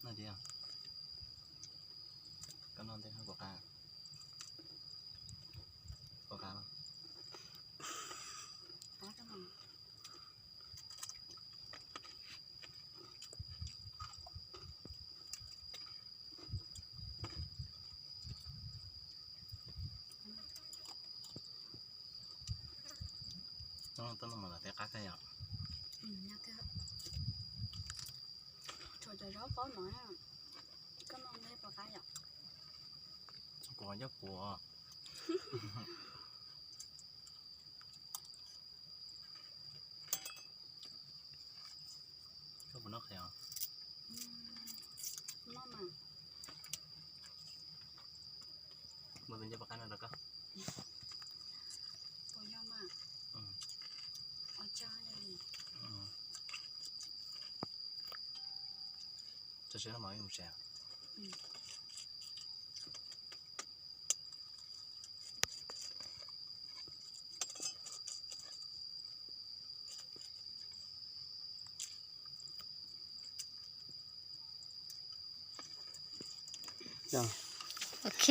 Noj tiag. Koj noj ntej puas qab? Puas qab? Tau no mas los tej qab kawg yom. Tshuav cov zaub qaub no, koj noj ntej puas qab yom? Kuv nyob puas. Koj puas noj qhiav? Noj mas. Muaj tus ncej puas qab no rau koj? Puas yog mas? Ua tsaug li. Tso siab no mas mus tsev. Ok.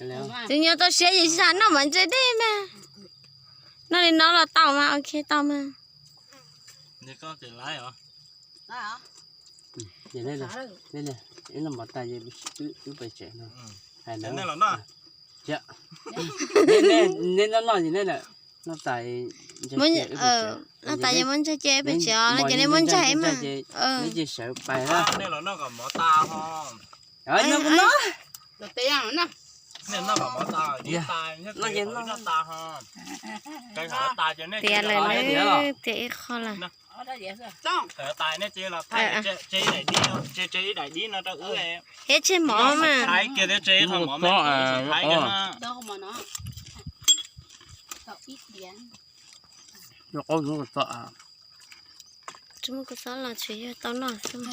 Twb nyob toj siab yim xav noj mov ntse dej mas. Noj li no los tau mas, ok tau mas. Noj tas ces muab ntsa cia pem tsev os, no ces nej muab ntsa mas. Nej cia sawv pais na. Tias lawm, tias ib qho lawm. Thiab tseg mov mas. Tsis muaj kua txob los tsuas yog tau noj xwb.